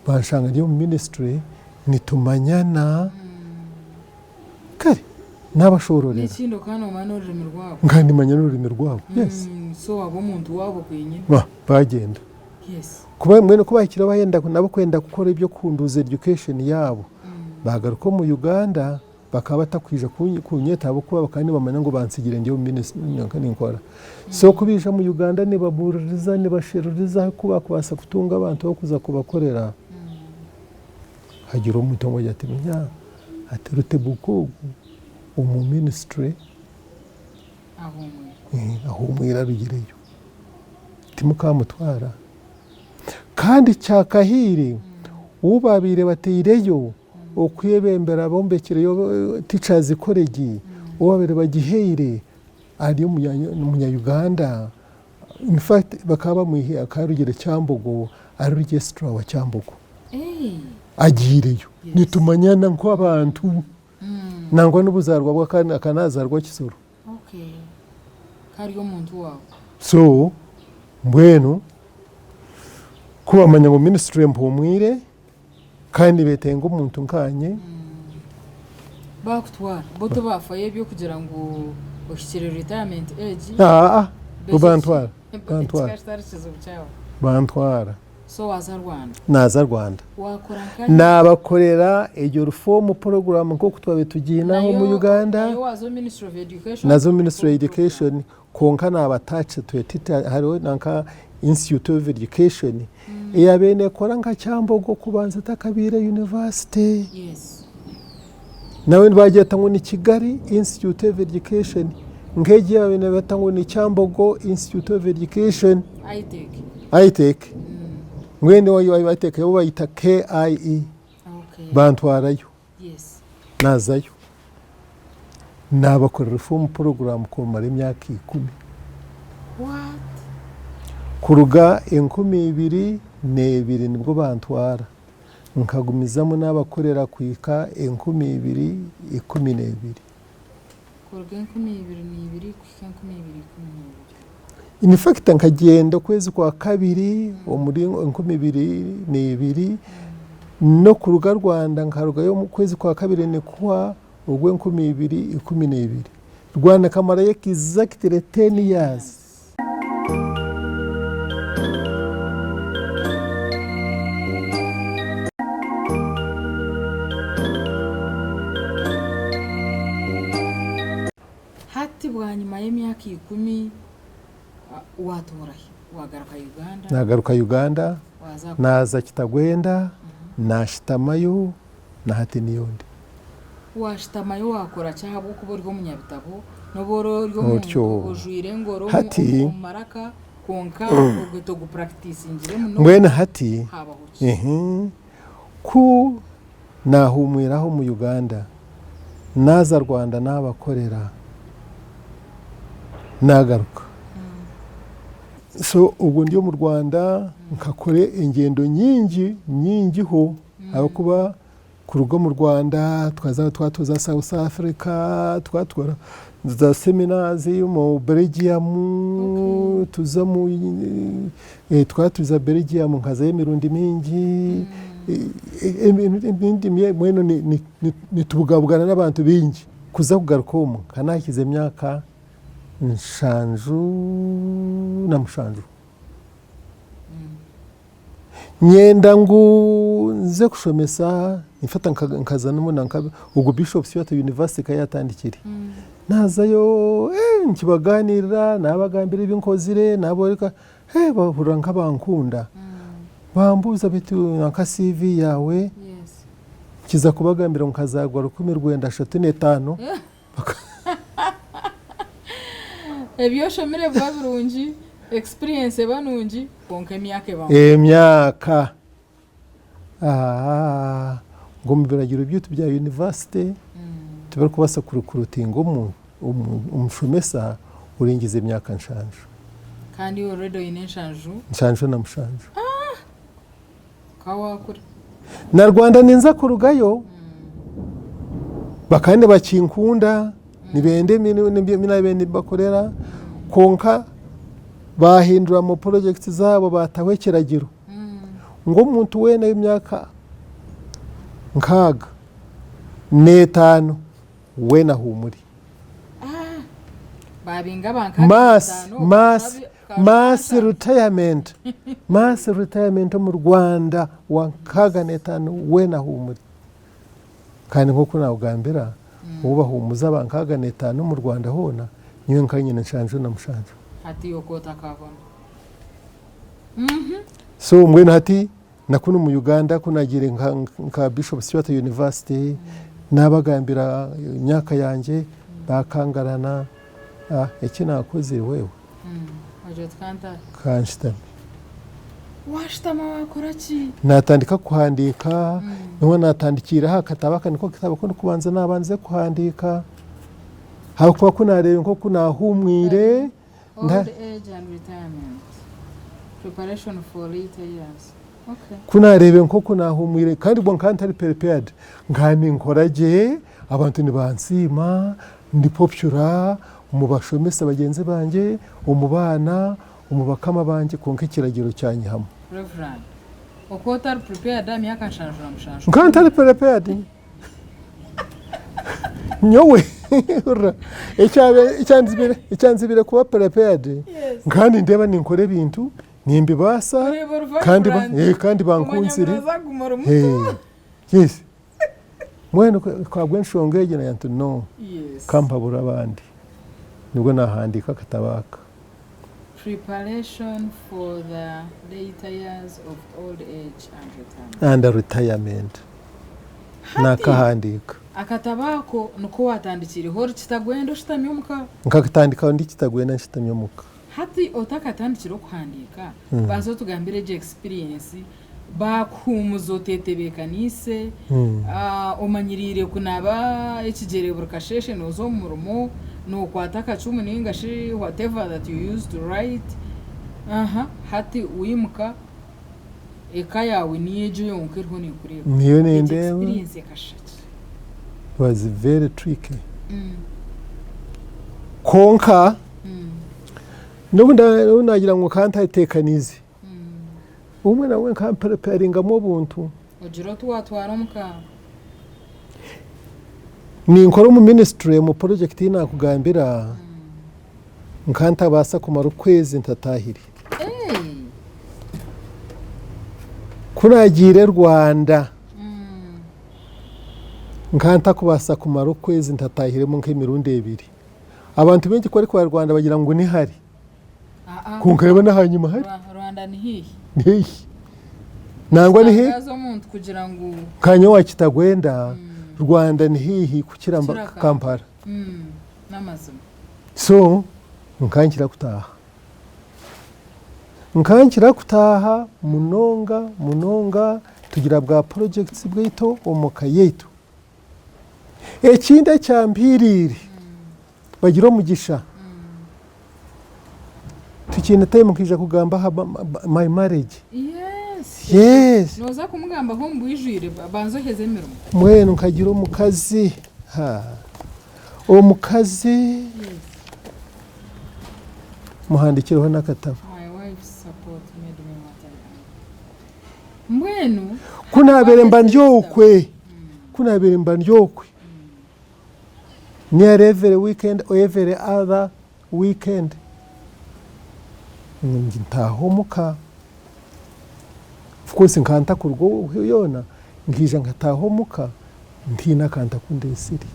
banshanga ndi omu ministry nitumanyana, kare nabashobororera. N'ekindi okaba noomanya n'orurimi rwabo. Nkaba nimanya n'orurimi rwabo, yes. So waaba omuntu waabo kwenyine. Bagyenda. Yes. Kuba mbwenu ku bahikire bayenda nabo kwenda kukora eby'okuhunduuza education yaabo, baagaruka omu Uganda. Bakaba batakwija kunyeta ahabw'okuba bakaba nibamanya ngu bantsigire ndi omu ministry nanka ninkora. So ku baija omu Uganda nibabuuririza nibasheruriza ahu bakubaasa kutunga abantu ab'okuza kubakorera, hagira omuntu omwe agira ati munya ati Rutebuka ogu omu ministry ahuumwire arugireyo timukamutwara. Kandi kyakahiire ou baabaire bataireyo Okwebembera abombekireyo Teachers College ou babaire bagihaire ari omunya Uganda in fact bakaba bamwihire akaba arugire Kyambogo ari registrar wa Kyambogo agiireyo nitumanyana nk'abantu nangwa n'obuzaarwa bwe akaba nazaarwa Kisoro. So mbwenu kubamanya ngu ministry empuumwire Kandi nibetenga omuntu nkaanye. Baakutwara, bo tibaafayo eby'okugira ngu ohikire retirement age. Aa, bo bantwara, bantwara. Kikaba kitari kizibu kyabo. Bantwara. So waaza Rwanda? Naaza Rwanda. Waakora nkahi? Naabakorera egyo reform program nk'oku twabaire tugiine aha omu Uganda. Nayo waaza omu Ministry of Education? Naza omu Ministry of Education Kwonka naaba attached to a teacher hariho nanka institute of education eyabaire nekora nka Kyambogo kubanza etakabaire university. Yes. Nawe nibagyeta ngu ni Kigali institute of education nk'egi eyabaire nebeeta ngu ni Kyambogo institute of education. ITEC. ITEC. Mbwenu ITEC yo bayita KIE. Okay. Bantwarayo. Yes. Naazayo naabakorera reform program kumara emyaka ikumi. What? Kuruga 2002 nibwo bantwara, nkagumizamu naabakorera kuhika 2012. Kuruga 2002 kuhika 2012. In fact nkagyenda okwezi kwa kabiri omuri 2002 n'okuruga Rwanda nkarugayo omu kwezi kwa kabiri nikuhwa ogw'enkumu 2012. Rwanda nkamarayo exactly 10 years. Hati bwanyima y'emyaka 10 watuura hi? Wagaruka Uganda? Nagaruka Uganda, Waza naaza Kitagwenda, naashitamayo, na hati niyo ndi. Washitamayo wakora ki ahabw'okuba ori omunyabitabo n'obu ori ori omuntu Otyo. ojwaire engoro omu Hati omu maraka kwonka obwe togupurakitisingire munonga mbwenu hati habaho ki? ehe, ku naahuumwire aho omu Uganda, naaza Rwanda naabakorera, naagaruka. So obwo ndi omu Rwanda nkakora engyendo nyingi nyingiho ahabw'okuba kuruga omu Rwanda tukaza twatuza South Africa, twatwara za seminars omu Belgium, tuza omu twatuza Belgium nkazayo emirundi mingi, ebindi mbwenu nitubugabugana n'abantu baingi. Kuza kugaruka omu nkaba naahikize emyaka 77. Nyenda ngu nze kushomesa, in fact nkaza n'omu nka ogwo Bishop Stuart University ekaba yatandikire. Naazayo nkibaganirira, naabagambira ebi nkozire, naaboreka, bahurira nkabankunda. Bambuuza beitu nka CV yaawe, nkiza kubagambira ngu nkazaarwa 1935. Ebi oshomire biba birungi, experience eba nungi, kwonka emyaka eba nkuru. Emyaka! Ahaa, ngu omu biragiro byaitu bya yunivasite tibarikubaasa kurikurutinga omushomesa orengize emyaka 70. Kandi iwe already oine 70. 77. Ka waakura. Na Rwanda ninza kurugayo bakaba nibakinkunda nibenda ebi naabaire nimbakorera kwonka baahindura omu purojekiti zaabo baataho ekiragiro ngu omuntu weena ow'emyaka 65 weena ahuumure. Baabinga aba nkaaga Mass, n'etaano, mass, kaashwa mass 70. retirement, mass retirement omu Rwanda wa 65 weena ahuumure. Kandi nk'oku naakugambira, obu bahuumuza aba 65 omu Rwanda hoona, nyowe nka nyine 77. Hati okwo otakabona. So mbwenu hati Na kunu omu Uganda ku naagiire nka Bishop Stuart University, naabagambira emyaka yangye, baakangarana, eki naakozire wewe ka nshutame. Waashutama waakora ki? Naatandika kuhandiika, niho naatandikiire aha katabo aka niko katabo aku ndikubanza naabandize kuhandiika, ahabw'okuba ku naareebire nk'oku naahuumwire, Old age and retirement, preparation for later years. Okay. Ku naareebire nk'oku naahuumwire kandi bwo nkaba ntari prepared, nkaba ninkora gye, abantu nibansiima, ndi popular omu bashomesa bagyenzi bangye, omu baana, omu bakama bangye kwonka ekiragiro kyanyihamu. Reverand, okuba otari prepared aha myaka 77. Nkaba ntari prepared. Nyowe hurira ekyanzibire kuba prepared nkaba nindeeba ninkora ebintu nimbibaasa kandi kandi bankunzire. Yes mbwenu ku ahabw'enshonga egyo nagira nti no kampabure abandi nibwo naahandiika akatabo aka. Preparation for the later years of old age and retirement. And retirement. Hati Naakahandiika. akatabo ako niko waatandikiireho ori kitagwenda oshutami omuka? Nkakatandika ndi kitagwenda nshutami omuka. Hati otakatandikire okuhandiika, banza otugambire egyo experience, baakuhuumuza oteetebeekaniise, omanyiriire kunaaba ekigyere buri kasheeshe nooza omu murimo, nookwata akacumu nainga shi whatever that you use to write. Aha, hati wiimuka, eka yaawe niyo egyo yonka eriho neekureeba. Niyo Egyo nendeeba. experience ekashusha ki? It was very tricky. Kwonka n'obu n'obu naagira ngu nkaba ntateekaniize, obumwe nabwo nkaba mpreparingamu obuntu. Ogira oti waatwara omu ka. Ninkora omu ministry omu project ei naakugambira, nkaba ntabaasa kumara okwezi ntataahire. Ku naagiire Rwanda, nkaba ntakubaasa kumara okwezi ntataahiremu nk'emirundi ebiri. Abantu baingi ku barikuba Rwanda bagira ngu ni hare, kwonka reeba n'ahanyima hare. Rwanda ni haihi. Ni haihi. Nangwa ni haihi. Kitangaaza omuntu kugira ngu. Nka nyowe wa Kitagwenda, Rwanda ni haihi kukira Kampala. N'amazima. So nkankira kutaaha. Nkankira kutaaha munonga munonga tugira bwa projects bwaitu omu ka yaitu. Ekindi ekyampiiriire bagira omugisha tukiine time nkaija kugamba aha my marriage. Yes. Yes. Nooza kumugambaho omu bwijwire banza oheze emirimo. Mbwenu nkagira omukazi ha omukazi Yes. muhandikireho n'akatabo. My wife's support made me what I am. Mbwenu Ku naabaire mba ndi okwe, ku naabaire mba ndi okwe, nearly every weekend or every other weekend, ntaaha omuka. Of course nkaba ntakuruga yoona, nkaija nkataaha omuka ntaine akantu aku ndeetsire.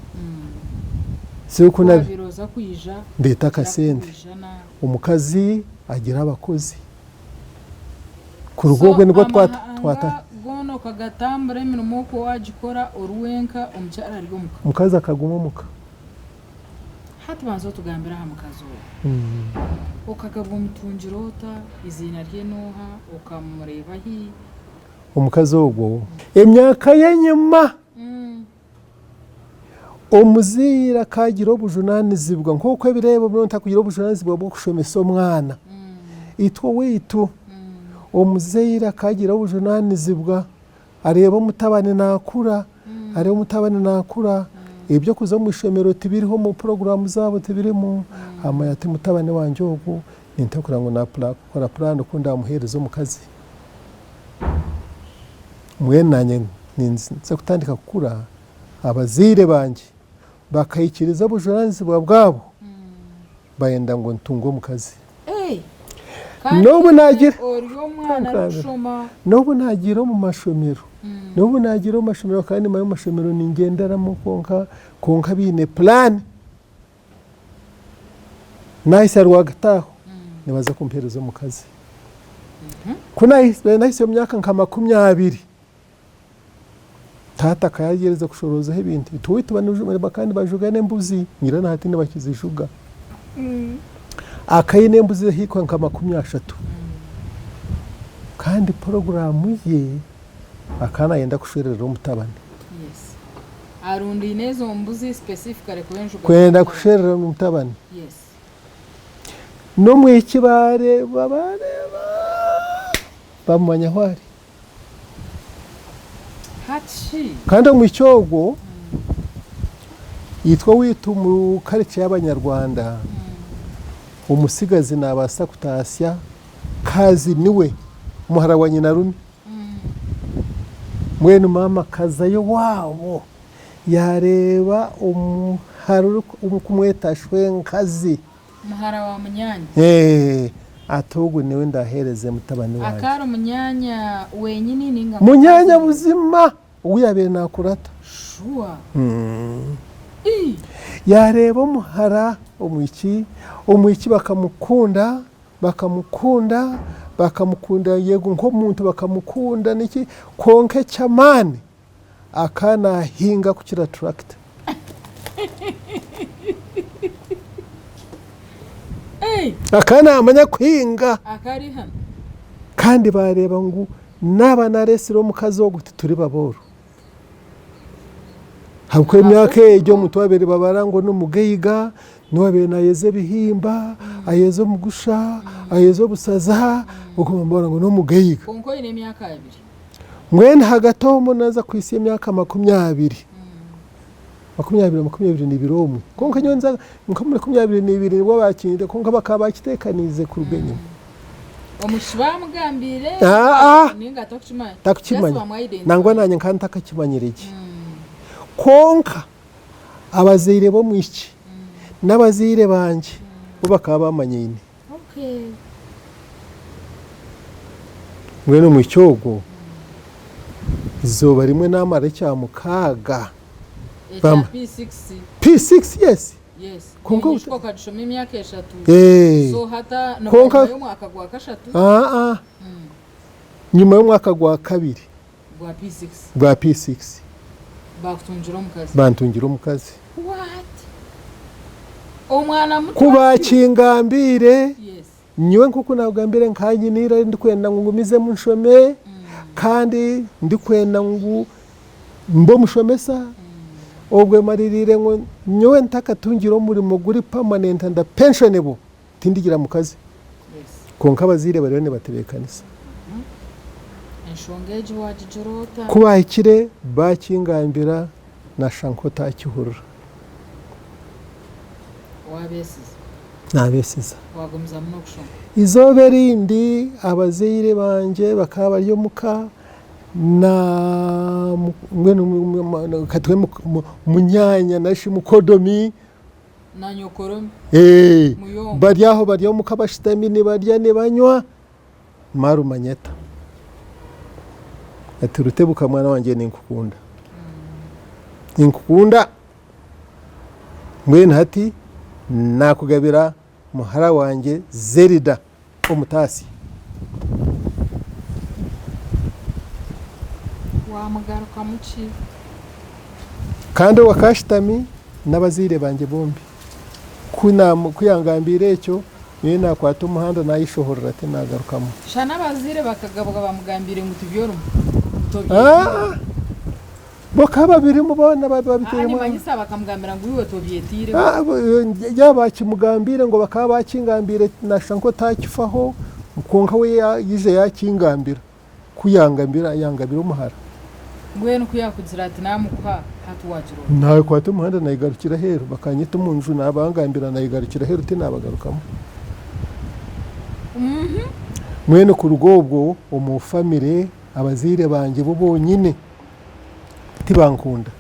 So ku naabaire wabaire oza kwija ndeeta okira akasente, kwijana. omukazi agira abakozi. Kuruga So obwe nibwo twata amahanga twata. goona okagatambura emirimo okwo wagikora ori wenka omukyara ari omuka. Omukazi akaguma omuka. Hati banza otugambire aha mukazi ogwo. Okagabwa omutungire ota, eiziina rye n'oha, okamureeba hi? Omukazi ogwo emyaka y'enyima omuzaire akagira obujunanizibwa nk'oku ebiro ebi oriyo otakugira obujunanizibwa bw'okushomesa omwana. Itwe owaitu omuzaire akagira obujunanizibwa areeba omutabani naakura, areeba omutabani naakura, eby'okuza omu ishomero tibiriho omu puroguraamu zaabo tibirimu, amanya ati mutabani wangye ogu ninteekwa kugira ngu naakora puraani oku ndaamuheereze omukazi. Mbwenu naanye ninza kutandika kukura, abazaire bangye bakaikiriza obujunaanizibwa bwabo bayenda ngu ntunge omukazi. N'obu naagira n'obu naagiire omu mashomero, n'obu naagiire omu mashomero kandi nimanya omu mashomero ningyenderamu kwonka kwonka baine puraani. Naahitsya rwagati aho nibaza kumpeereza omukazi. Ku naahitsya omu myaka nka 20, taata akaba yaagyerize kushoroozaho ebintu, itwe owaitu bakaba nibajuga n'embuzi, ngira na hati nibakizijuga. Akaba aine embuzi zirikuhika nka 30 kandi puroguraamu ye akaba naayenda kushwererera omutabani. Yes. Arundaine ezo mbuzi specifically kuba enjuga Kwenda z'omutabani. kusherera omutabani. Yes. N'omwishiki baareeba baareeba bamumanya ahu ari. Hati shi. Kandi omwishiki ogwo itwe owaitu omu culture y'Abanyarwanda, omutsigazi naabaasa kutaasya cousin we, muhara wa nyinarumi. Mbwenu maama akazayo owaabo yaareeba omuhara orikumweta Shwenkazi. Muhara wa munyaanya. Ee, ati ogu niwe ndaaheereze mutabani wangye. Akaari munyaanya wenyini nainga Munyaanya buzima ou yaabaire naakurata. Shuwa? Ii! Yaareeba omuhara omwishiki, omwishiki bakamukunda Bakamukunda, bakamukunda yego nk'omuntu bakamukunda niki, kwonka eky'amaani akaba naahinga kukira turakita. Akaba naamanya kuhinga. Kandi baareeba ngu naaba naareetsire omukazi ogu tituri babooro. Ahabw'okuba emyaka egyo omuntu owaabaire babara ngu n'omugaiga niwe owaabaire naayeza ebihimba, ayeza omugusha, ayeza obusaza, okwo bamubara ngu n'omugaiga. Kwonka oine emyaka abiri. Mbwenu hagati omwo naaza kuhitsya emyaka makumyabiri, makumyabiri makumyabiri n'ebiri omwe. Kwonka nyowe nza nka makumyabiri n'ebiri nibwo baakinde kwonka bakaba baakiteekaniize kuruga enyima. Omwishiki baamugambiire Aa-a! nainga atakukimanya? Just Takukimanya. bamwa-identify. Nangwa naanye nkaba ntakakimanyire gye. Kwonka abazaire b'omwishiki n'abazaire bangye bo bakaba bamanyaine. Okay. Mbwenu omwishiki ogwo eizooba rimwe naamara ekyamukaaga Ekya bam- P6. P6 yes. Yes. Kwonka English okagishoma emyaka eshatu. Eh. So hata Kwonka- nobwanyima y'omwaka gwa kashatu Aa nyuma y'omwaka gwa kabiri gwa P6 gwa P6 bakutungira omukazi. Bantungira omukazi. What? Omwana muto Ku atyo? bakingambiire, Yes. nyowe nk'oku naakugambire nkaba nyine eirari ndikwenda ngu ngumizemu nshome kandi ndikwenda ngu mbe omushomesa, obwe maririire ngu nyowe ntakatungire omurimo guri permanent and pensionable, tindigira mukazi. Yes. Kwonka abazaire bariyo nibatebeekanisa. Enshonga egi waagigira ota? Ku baahikire baakingambira naashusha nk'otaakihurira. Waabeesiza? Naabeesiza. Waagumizamu n'okushoma? Eizooba erindi abazaire bangye bakaba bari omuka na mbwenu ka tuhe munyaanya nari shi mukodomi. Na nyokoromi. Muyomba. Bari aho bari omuka bashutami nibarya nibanywa. Maaruma anyeta ati, Rutebuka mwana wangye ninkukunda. Ninkukunda. Mbwenu hati naakugabira muhara wangye Zerida omutaasya. Waamugarukamu ki? Kandi ou akashutami n'abazaire bangye bombi. Ku yangambiire ekyo, nyowe naakwata omuhanda naayeshohorera tinaagarukamu. Shana abazaire bakagabuka bamugambiire ngu tibyorimu, ngu tobyetire. Aa-a! Bakaba babirimu boona babiteiremu. Nimanyisa bakamugambira ngu iwe tobyetiireho. Yaaba bakimugambiire ngu bakaba bakingambiire naashusha nk'otaakifaho, kwonka we yaija yaakingambira. Ku yangambira, yangabira omuhara. Mbwenu ku yaakugira ati naamukuha, hati waagira ota? Naakwata omuhanda naayegarukira aheeru. Bakanyeta omu nju naabangambira naayegarukira aheeru tinaabagarukamu. Mbwenu kuruga obwo omu famire abazaire bangye bo bonyine tibankunda.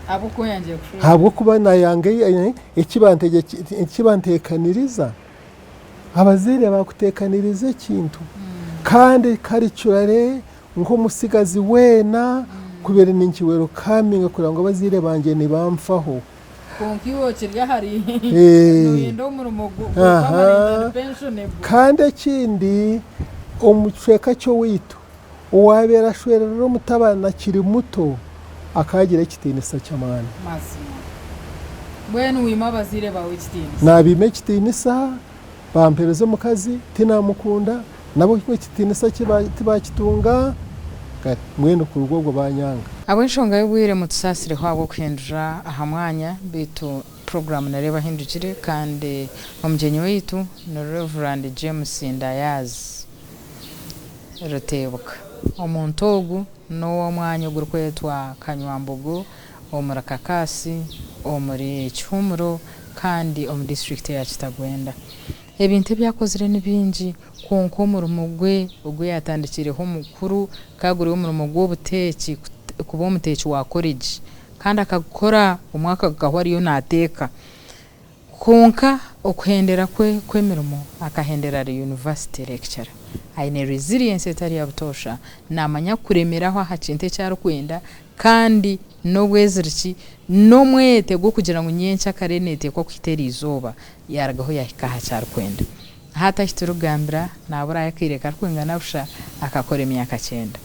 Ahabw'okuba oyangire kushwerwa? Ahabw'okuba naayanga eki banteekaniriza. Abazaire baakuteekaniriza ekintu kandi culturally nk'omutsigazi weena kubaire ninkiwelokaminga kureba ngu abazaire bangye nibanfaho. Kwonka iwe okiri ahari nooyenda omurimo gwa permanent and pensionable. Kandi ekindi omu kicweka ky'owaitu owaabaire ashwererera omutabani akiri muto akaagira ekitiinisa ky'amaani. Mazima. Mbwenu waima abazaire baawe ekitiinisa? Naabaima ekitiinisa, bampeereza omukazi, tinaamukunda, nabo ekitiinisa tibaakitunga, kare mbwenu kuruga obwo baanyanga. Ahabw'enshonga y'obwire mutusaasireho ahabw'okuhindura aha mwanya beitu puroguraamu nereeba ahindukire kandi omugyenyi waitu ni Rev. James Ndayazi. Rutebuka. Omuntu ogu n'ow'omwanya ogurikwetwa Kanywambogo omuri Kakaasi omuri Kihumuro kandi omu disiturikiti eya Kitagwenda. Ebintu ebi akozire ni bingi kwonka omurimo gwe ogu yaatandikiireho omukuru gukaba guri omurimo gw'obuteeki kuba omuteeki wa koregi kandi akagukora omwaka gukahwa ariyo naateeka. Kwonka okuhendera kwe kw'emirimo akahendera ari university lecturer. Aine resilience etari ya butoosha, naamanya kuremeraho aha kintu eki arikwenda kandi n'obweziriki n'omwete gw'okugira ngu nyenkyakare neeteekwa kuhita eriizooba yaarugaho yaahika aha ki arikwenda. Hati ahi turikugambira naaburayo akaire karikwingana busha akakora emyaka kyenda.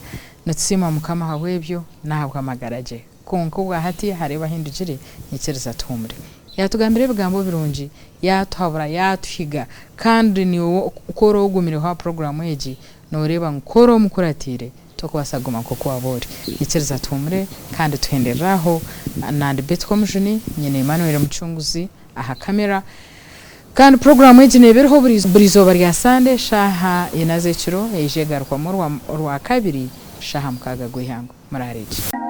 Nitusiima Mukama ahabw'ebyo n'ahabw'amagara gye. Kwonka obwa hati hareebe ahindukire, nyikiriza tuhumure. Yaatugambira ebigambo birungi, yaatuhabura, yaatuhiga, kandi naiwe ku oraabe ogumireho aha puroguraamu egi, nooreeba ngu ku oraabe omukuratiire, Tokubaasa kuguma nk'oku waaba ori. Nyikiriza tuhuumure kandi tuhenderere aho. Nandi Betty Komujuni, nyine Emmanuel Mucunguzi aha camera. Kandi puroguraamu egi neeba eriho buri izooba rya Sande shaaha ina z'ekiro, eija egarukwamu orwakabiri shaaha mukaaga gw'eihangwe. Muraare gye.